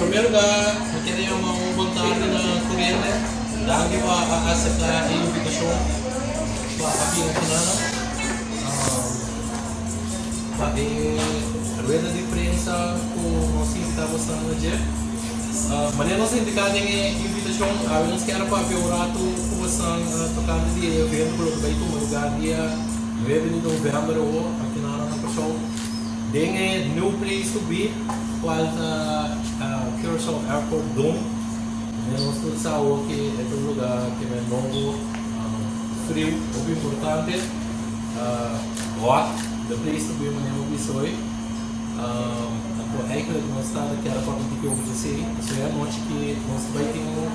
Promé lugá mi kere yama un bon tardi na tur hende. Danki pa a aseptá e invitashon pa a bini aki nan pa e rueda di prensa ku nos invitá boso na dje. Manera nos a indiká den e invitashon, awe nos kier a papia un ratu ku boso tokante di e evento ku lo ta bai tuma lugá dia nuebe di novèmber awo aki nan na Kòrsou. Den e new place to be cual ta Curaçao Airport Dome. Mira nos tur sa awor ki e ta un lugar ke men nobo, friu, hopi importante, hot, the place to be manera bo bisa hoy. Anto eigenlijk nos ta kier a papia un tiki over djesey. Pasobra e anochi ki nos ta bai tin un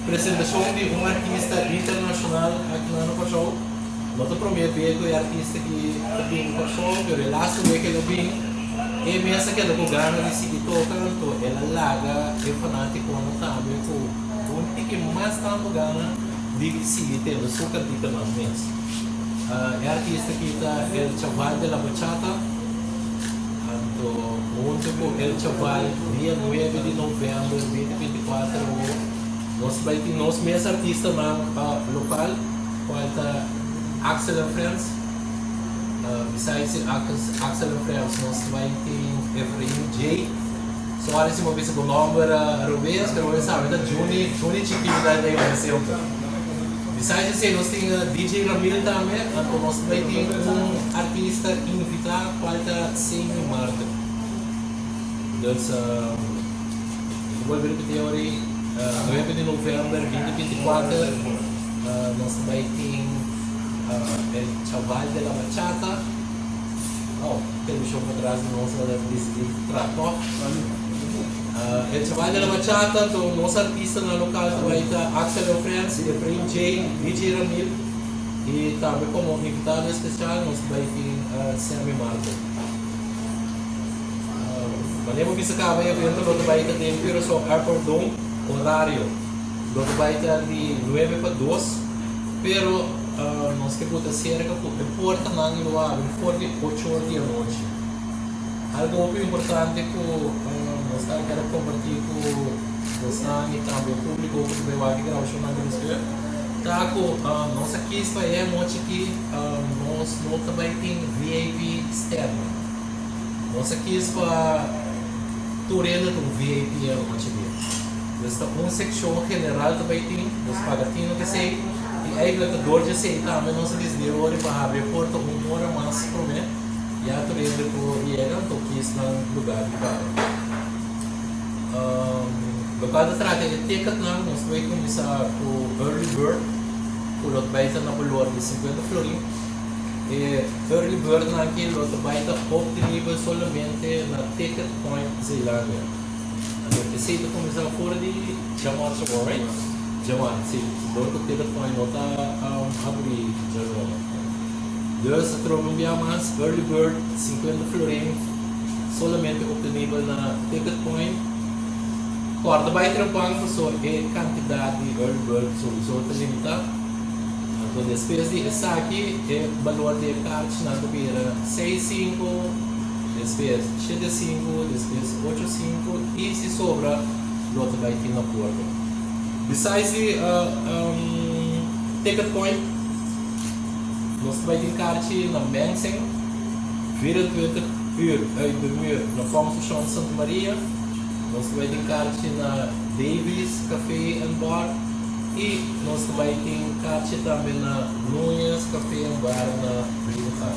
presentacion di un artista internacional aki na Kòrsou. No ta promé be ku e artista ki ta bin Kòrsou, pero e lastu be ku el a bin, e mes a keda ku gana di sigui toka, anto el a laga e fanátikonan tambe ku un tiki mas tantu gana di sigui tende su kantikanan mes. E artista ki ta El Chaval de la Bachata, anto huntu ku El Chaval dia nuebe di novèmber 2024 awo nos bai tin nos mes artistanan lokal. Cual ta Axel and Friends. Besides di Axel and Friends nos bai tin Efraim J. Sorry si bo bisa bo nomber robes pero bo sabi ta Juni, Juni chikito ta bay bay semper. Besides esey nos tin DJ Ramil tambe anto nos bai tin un artista invita cual ta Sammy Martin. Dus mi ta bolbe repeti awor ey 9 di november 2024. Nos ta bai tin El Chaval de la Bachata. Oh, televishon patras di nos a disidí traha tòg. El Chaval de la Bachata, anto nos artistanan lokal ta bai ta Axel and Friends, Efraim J, DJ Ramil i tambe komo invitado espesial nos ta bai tin Sammy Martin. Manera bo bisa kaba e evento lo ta bai ta den Curaçao Airport Dome, horario. Lo ta bai ta di nuebe pa dos, pero nos ke buta serka ku e portanan lo abri for di ocho or di anochi. Algo hopi importante ku nos ta kere kompartí ku bosnan i tambe e públiko ku ta bai wak e grabashonnan di nos tur ta ku nos a kis pa e anochi aki nos no ta bai tin VIP stand. Nos a kis pa tur hende ta un VIP e anochi aki. Dus ta un sekshon general ta bai tin, nos paga tino p'esei i eigenlijk ta dor djesei tambe nos a disidí ori pa habri e porta un ora mas promé, ya tur hende por yega anto kis nan lugar di para. Lokual ta trata e ticketnan nos ta bai kuminsá ku early bird ku lo ta bai ta na balor di 50 florin. E early birdnan aki lo ta bai ta optenibel solamente na Ticket Point Zeelandia. Anto esei ta kuminsá for di djamar sabor, right? Djamar, si. Dor ku Ticket Point no ta habri djaluna. Dus atrobe un bia mas, Early Bird 50 florin solamente obtenibel na Ticket Point. Kòrda bai trempan pasobra e kantidat di Early Bird souiso ta limitá. Anto despues di esaki e balor di e karchinan ta bira 6 sinku. Despues shete sinku, despues ocho sinku i si sobra lo ta bai tin na porta. Besides di ticket point nos ta bai tin karchi na Mensing, 24 uur uit de muur na Pompstation Santa Maria, nos ta bai tin karchi na Davies Café and Bar i nos ta bai tin karchi tambe na Nuñez Café and Bar na Brievengat.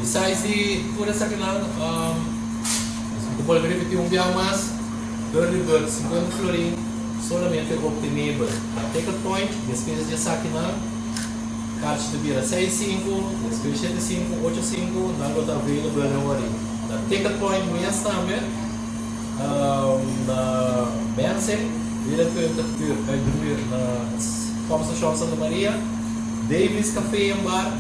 Besides di tur esakinan, mi ta bolbe ripití un bia mas, Early Bird 50 florin solamente obtenibel na Ticket Point, despues di esakinan karchi ta bira seis sinku, despues shete sinku, ocho sinku, nan lo ta available awor na Ticket Point mes tambe, na Mensing, 24 uur uit de muur na Pompstation Santa Maria, Davies Café en Bar,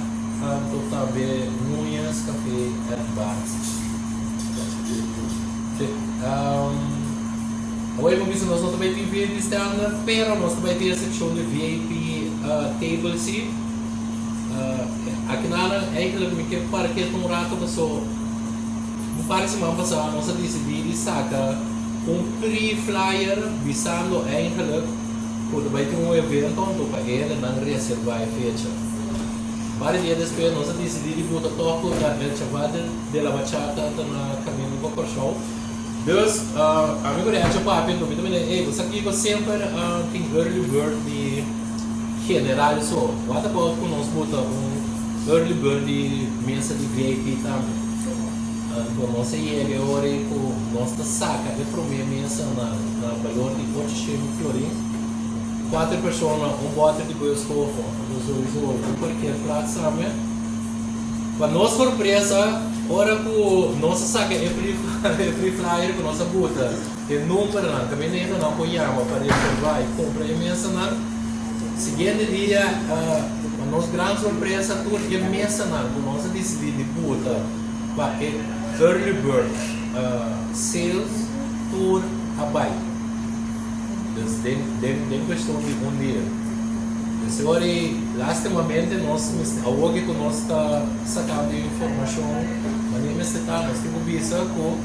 Anto tambe Nuñez Café en Bar. Sí. Awor bo bisa nos no ta bai tin VIP standard, pero nos ta bai tin e seccion di VIP table sí. Aki nada eigenlijk mi ke para ketu un rato paso un par di siman pasa nos a disidí di saka. Un pre-flyer bisando eigenlijk ku ta bai tin un evento anto pa hendenan reservá e fecha. Par di dia despues nos a disidí di buta tòg ku ta El Chaval de la Bachata ta na kaminda pa Kòrsou. Dus ami ku Reacho papia anto mi ta mira ey bo sa kiko semper tin early bird di general so what about ku nos buta un early bird di mesa di VIP tambe. Anto nos a yega e ora ei ku nos ta saka e promé mesa na na balor di 800 florin. Kuater persona, un bòter di boyoskofo, anto souiso un parkeerplaats tambe. Pa nos sorpresa, ora ku nos a saka e pre e pre flyer ku nos a buta e numbernan kaminda hende nan por yama pa reservá i kumpra e mesanan, siguiente dia pa nos gran sorpresa tur e mesanan ku nos a disidí di buta pa e early bird sales tur a bai. Dus den den den cuestion di un dia. Dus e ora ei lastimamente nos mester awor ke ku nos ta sacando e informacion manera mester ta nos tin ku bisa ku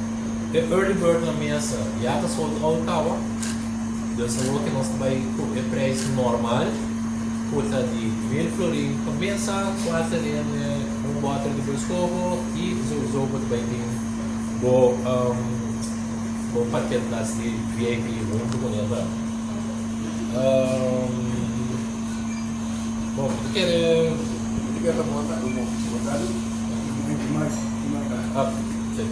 e early bird na mesa ya ta sold out caba. Dus awor ke nos ta bai ku e prijs normal ku ta di 1000 florin pa mesa, kuater hende, un bòter di boskoho i souiso bo ta bai tin bo bo parkeerplaats di VIP huntu ku nan ta. Bon, mi ta kere. Mi ta kere ta bon ta bo bo Ah, si.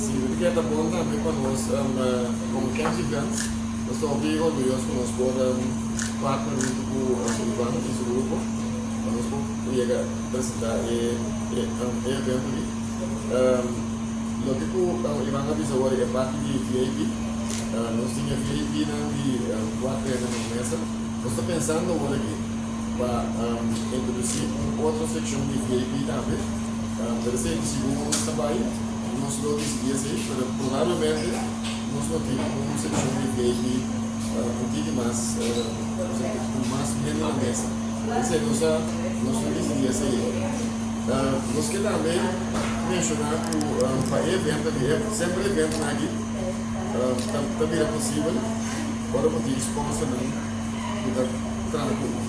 Si, mi ta kere ta bon tambe pa nos komo Camps Events nos ta hopi orguyoso ku nos por partner huntu ku Ivan i su grupo pa nos por yega presenta e evento aki. Loke ku Ivan a bisa awor e parti di VIP, nos tin e VIP-nan di kuater hende na un mesa. Nos ta pensando awor aki pa introdusí un otro sekshon di VIP tambe. Pero esei di sigur nos ta bai, nos lo disidí esei, pero probablemente nos lo tin un sekshon di VIP un tiki mas, ku mas hende na mesa. Esei nos a nos lo disidí esei. Nos ke tambe menshoná ku pa e evento aki, semper e eventonan aki ta bira posibel ora bo tin sponsornan ku ta traha ku bo.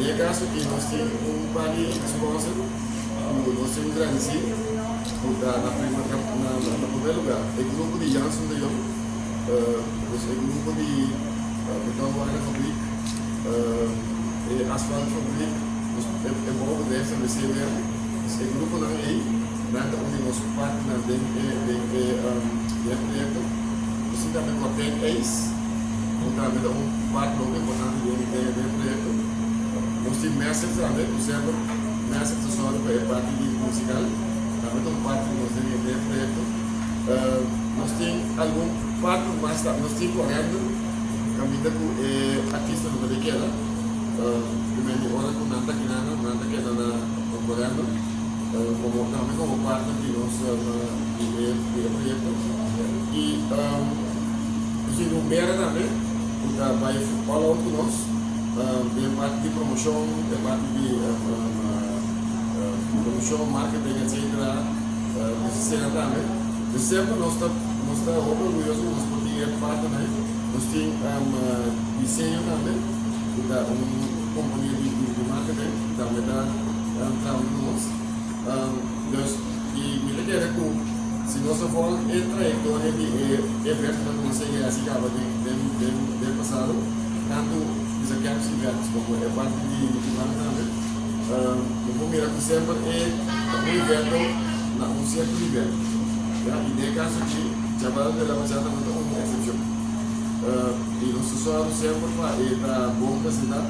Den e kaso aki nos tin un par di sponsor ku nos tin ku gradisí ku ta na promé lugá e grupo di Jansen de Jong, dus e grupo di Betonwarenfabriek, e asfaltfabriek, e bouwbedrijf tambe CBR. Dus e gruponan ei nan ta un di nos partnernan den e den e den e proyekto. Nos tin tambe Kortijn IJs ku tambe ta un partner hopi importante den den den e proyekto. Nos tin Massive tambe ku semper Massive ta sòru pa e parti di musikal, tambe ta un partner di nos den e den e proyekto. Nos tin algun partner mas tambe, nos tin Corendon kaminda ku e artistanan ta bay keda. Primer di ora ku nan ta kinana, nan ta keda na Corendon komo tambe komo partner di nos di e di e proyekto. I nos tin un bera tambe ku ta bai all out ku nos den parti di promoshon, den parti di promoshon, marketing etcetera. Nos esena tambe. Dus semper nos ta nos ta hopi orguyoso ku nos por tin e partnernan. Nos tin diseño tambe ku ta un kompania di di marketing ku tambe ta traha ku nos. Dus i mi ta kere ku si nos a volg e trayektoria di e eventonan ku nos a yega hasi kaba den den den den pasado, tantu bisa Camps Events komo e parti di di Ivan tambe, Bo por mira ku semper e ta un evento na un sierto nivel. Ya, i den e kaso aki, Chaval de la Bachata no ta un eksepshon. I nos ta sòru semper pa e ta bon presentá.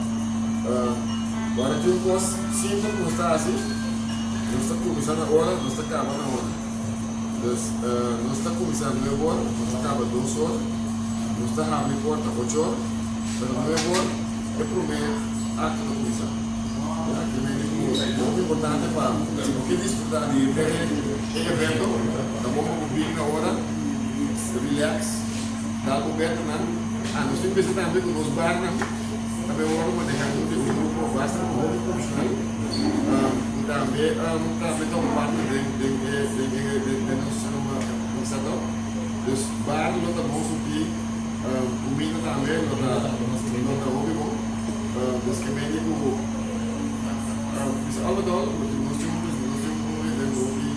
Ora tin un kos simpel ku nos ta hasi, nos ta kuminsá na ora, nos ta kaba na ora. Dus, nos ta kuminsá nuebe or, nos ta kaba dos or, nos ta habri porta ocho or, pero nuebe or e promé akto ta kuminsá. Ya, ke mende ku hopi importante pa si bo ke disfrutá di henter e evento, ta bon pa bo bini na ora, relax, dal bo bètanan. Ah, nos tin bisa tambe ku nos barnan ta bay wòrdu manehá dor di un grupo basta hopi profeshonal ku tambe tambe ta un parte den den e den e den nos setup. Dus bar lo ta bon surtí, kuminda tambe lo ta hopi bon. Dus ke mende ku bisa al met al nos tin un nos tin un evento hopi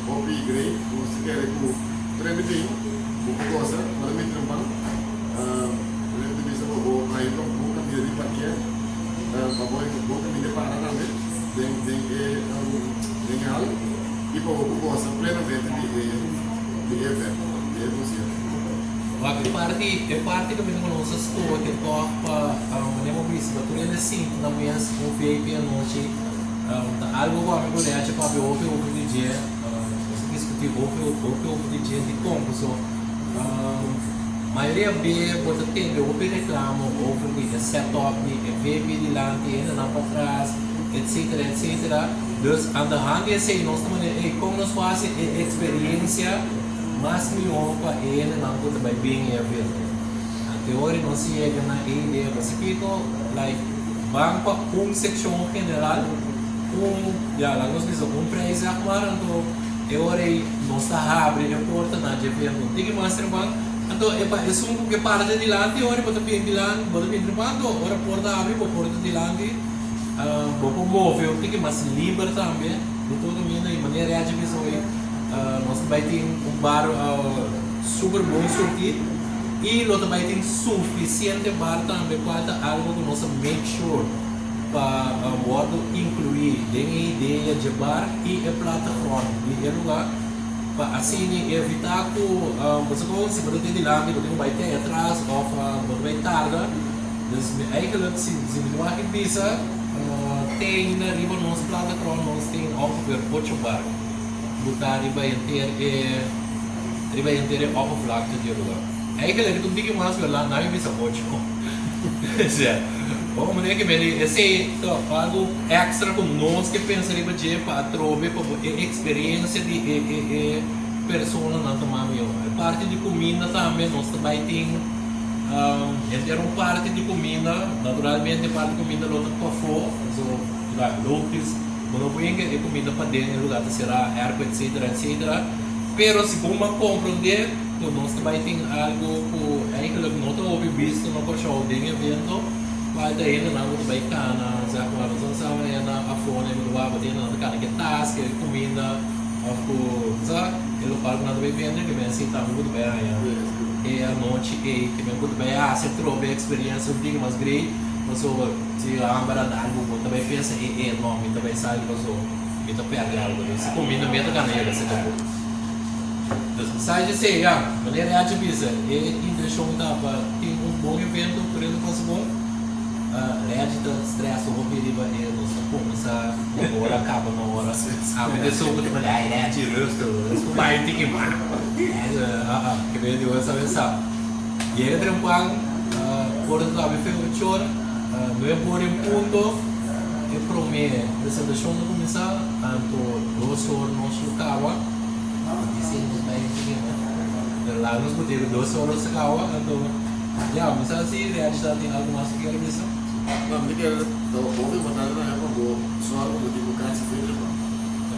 hopi great ku nos ta kere ku tur hende bin bo por gosa bo ta miti trempan. Tur hende ta bisa bo bo haña un bon kantidat di parker pa bo bo kaminda para tambe den den e den e hal. I pa bo por gosa plenamente di e di e evento, di e konsierto. Wak, e parti e parti ku mi ta konosa skohe tòg pa manera bo bisa pa tur hende sinti nan mes un VIP anochi ta algu ku ami ku Rechi papia hopi hopi di dje, nos a diskutí hopi hopi hopi di dje dikon paso mayoria be bo ta tende hopi reklamo over di e setup di e VIP dilanti hendenan patras etcetera etcetera. Dus aan de hand di esei nos ta manera ey kon nos por hasi e experiencia mas mihó pa e hendenan ku ta bai bin e evento. Anteori nos a yega na e idea pa si kiko like ban pa un sekshon general un ya laga nos bisa un prijs zeg maar anto e ora ey nos ta habri e portanan dje evento un tiki mas trempan anto e pa esun ku ke para den dilanti ora bo ta bin dilanti bo ta bin trempan anto ora porta habri bo por ta dilanti. Bo por move un tiki mas liber tambe di tur kaminda i manera Reggie bisa hoy nos ta bai tin un bar super bon surti i lo ta bai tin sufisiente bar tambe kual ta algo ku nos a make sure pa wòrdu inkluí den e idea dje bar i e plattegrond di e luga pa asina evitá ku bo sa kon si bo ta tin dilanti bo tin ku bai te atras òf bo ta bai tarda. Dus mi eigenlijk si si mi wak bisa tin riba nos platacron nos tin ongeveer ocho bar ku ta riba henter e riba henter e oppervlakte di e lugar. Eigenlijk ta un tiki mas pero laat mi bisa ocho. Sea bon manera ke mi di esei ta algu extra ku nos ke pensa riba dje pa atrobe pa bo e experiencia di e e e personanan ta mas mihó. E parti di kuminda tambe nos ta bai tin. Henter un parti di kuminda, naturalmente parti di kuminda lo ta pafó, so logis bo no por yega e kuminda paden, e lugar ta será, airco etcetera etcetera, pero segun bo a komprondé ku nos ta bai tin algu ku eigenlijk no ta hopi bisto na Kòrsou den evento, kual ta hendenan ku ta bai kana, zeg maar, nos a sa manera afó na e lugar bo tin hendenan ta kana ke tas, ke kuminda òf ku sa e lokal ku nan ta bai bende, ke men si tambe bo ta bai haña. E anochi ei ke men ku ta bai hasi atrobe e eksperensia un tiki mas grei pasobra si hamber a dal bo bo ta bai pensa e e no mi ta bai sali pasobra mi ta perde algu dus si kuminda mi ta gana yega seka bo. Dus besides esei ya manera e hachi bisa e intenshon ta pa tin un bon evento por ende pasa bon Reggie ta stress hopi riba e nos ta kuminsá na ora kaba na ora ami ta esun ku ta manda ai Reggie rustig nos por bai un tiki mas. Ke bende ora sa mesa. Yega trempan, ora ta abi fe ochor, nuebe ora en punto, e prome presentashon ta kuminsá, anto 2 or nos lo kaba, disi nos bai un tiki mas, pero laga nos bot'e ku 2 or nos ta kaba, anto ya, mi sa si Reggie ta tin algu mas ku kier bisa. No, mi kier ta hopi importante tambe pa bo sòru ku bo tin bo kasi fe trempan.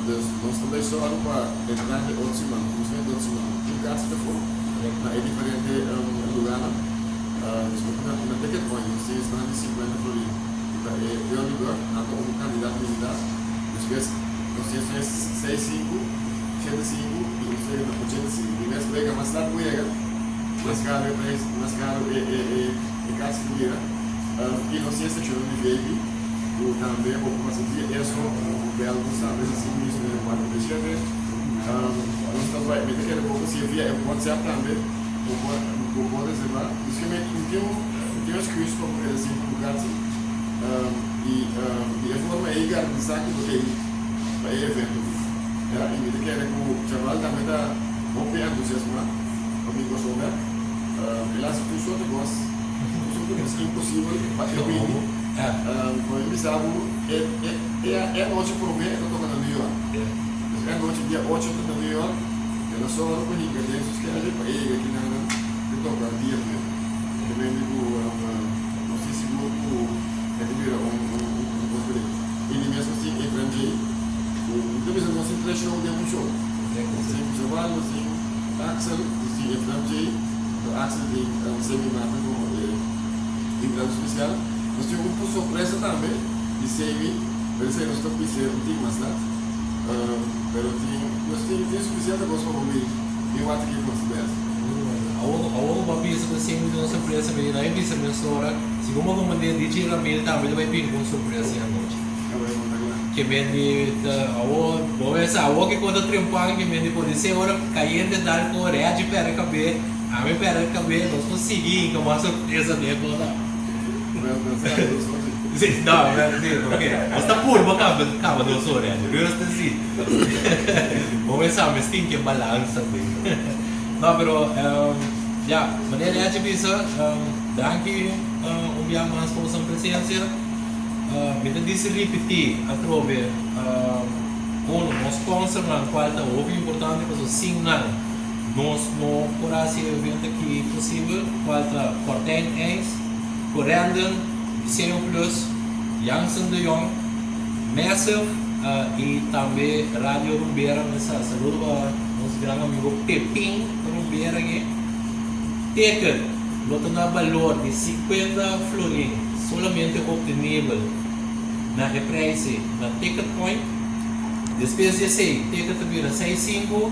Dus nos ta bai sòru pa. Entrante otro siman, kuminsamentu otro siman, tur kasa ta for na e diferente lugánan. Nos por na ticket point, nos tin esnan di 50 florin ku ta e early bird, nan ta un kantidat limitá. Despues nos tin esnan di seis sinku, shete sinku i nos tin esnan 85. Di mes wega mas lat bo yega, mas karu e preis, mas karu e kasa ta bira. I nos tin e sekshonnan di VIP ku tambe bo por pasa dia eso, bo bèl nos tambe na 5 19 47. Nos ta bai, mi ta kere bo por sigue via e WhatsApp tambe, bo por reserva. Dus ke mi tin un tin un excuse pa bo keda sin ku Bugatti. I di e forma ei garantisa ku bo ta ei pa e evento. Ya, i mi ta kere ku Chaval tambe ta hopi entusiasma pa bin Kòrsou bèk. El a hasi tur sorto kos, tur sorto kos imposibel pa e bini. Pa mi bisa bo, e e anochi promé e ta toka na New York. Dus e anochi dia 8 e ta na New York, el a sòru pa hinka den su schedule pa e yega kinanan te toka dia 9. Te mende ku nos tin sigur ku e ta bira un un kos great. I di mes nos tin Efraim Jay, ku mi ta bisa nos tin tres show den un show. Nos tin Chaval, nos tin Axel, nos tin. tin Efrem J. Anto Axel tin Semi Martin komo e invitado spesial. Nos tin un sorpresa tambe di Semi, pero esei nos ta bis'é un tin mas lat. Pero tin, nos tin tin sufisiente kos pa bo bin bin wak aki ku nos ta bes. Awor awor bo a bisa ku Semi tin un sorpresa, mi na e bisa mesora, segun bo komand'é DJ Ramil tambe ta bai bin ku un sorpresa e anochi. Ke men di ta awor bo mester awor ke kos ta trempan ke men di pone ora kayente dal ku Reggie perde kabe ami perde kabe nos por sigui hinka mas sorpresa den e kos aki. Si no si ok nos ta purba kaba kaba nos ora Reggie rustig si bo mester sa mes tin ke balansa den no pero ya manera Reggie bisa danki un bia mas pa boso presencia. Mi ta disi ripití atrobe unu, nos sponsornan kual ta hopi importante pasobra sin nan nos no por hasi e evento aki posibel, kual ta Fortuin IJs, Corendon, Diseño Plus, Jansen de Jong, Massive i tambe Radio Rumbera. Mi sa saludo pa nos gran amigo Pepin Rumbera aki. Ticket lo ta na balor di 50 florin. Solamente obtenibel na e prijs ei na Ticket Point. Despues di esei, ticket ta bira 6 sinku,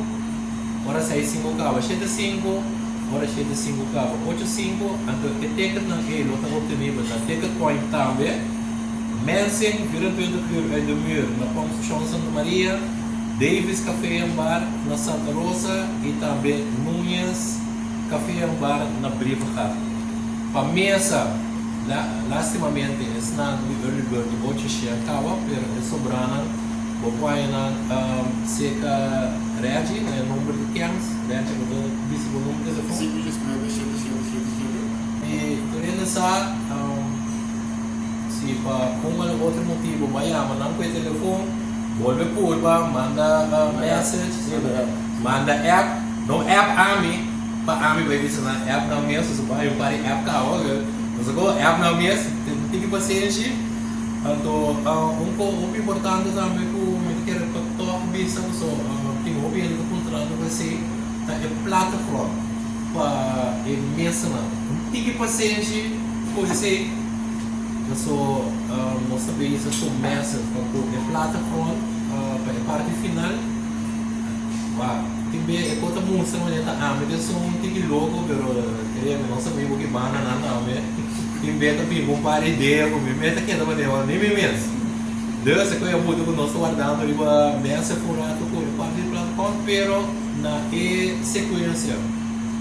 ora 6 sinku kaba 7 sinku, ora 7 sinku kaba 8 sinku, anto e ticketnan ei lo ta obtenibel na Ticket Point tambe. Mensing, 24 uur uit de muur na Pompstation Santa Maria, Davis Café en Bar na Santa Rosa i tambe Núñez Café en Bar na Brievengat. Pa mesa, lastimamente esnan di early bird di 8 shia kaba, pero e sobranan bo por haña nan serka Reggie na e number di Kens. Reggie, bo ta bisa bo number di telefon? 519 7777. I tur hende sa si pa un o otro motibo bo a yama nan ku e telefon, bolbe purba, manda message, manda app, no app ami. Pa ami bai bisa nan app nan mes, pasobra bo hay un par di app caba, nos a go app nan mes, tin ki pasenshi. Anto un co hopi importante tambe cu mi ta kere pa toch bisa pasobra tin hopi hende ta puntrando cu esey ta e plattegrond pa e mesanan. Tin ki pasenshi cu esey, pasobra nos ta bezig cu mesa pa cu e plattegrond pa e parti final. Tin be e por ta mustra manera ta ami ta esun tiki loko pero kere mi nos amigo ki banda nan tambe tin be ta bin ku un par di idea ku mi mes ta keda manera ni mi mes. Dus e ku e buta ku nos ta wardando riba mesa por un rato ku e parti di platform pero na e sekuensia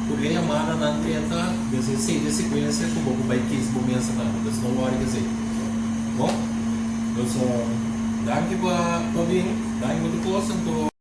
ku e yamada nan drenta dus esei ta e sekuensia ku bo por bai kis bo mesa tambe dus no wòri ku esei. Bon dus danki pa bin danki pa tur kos anto.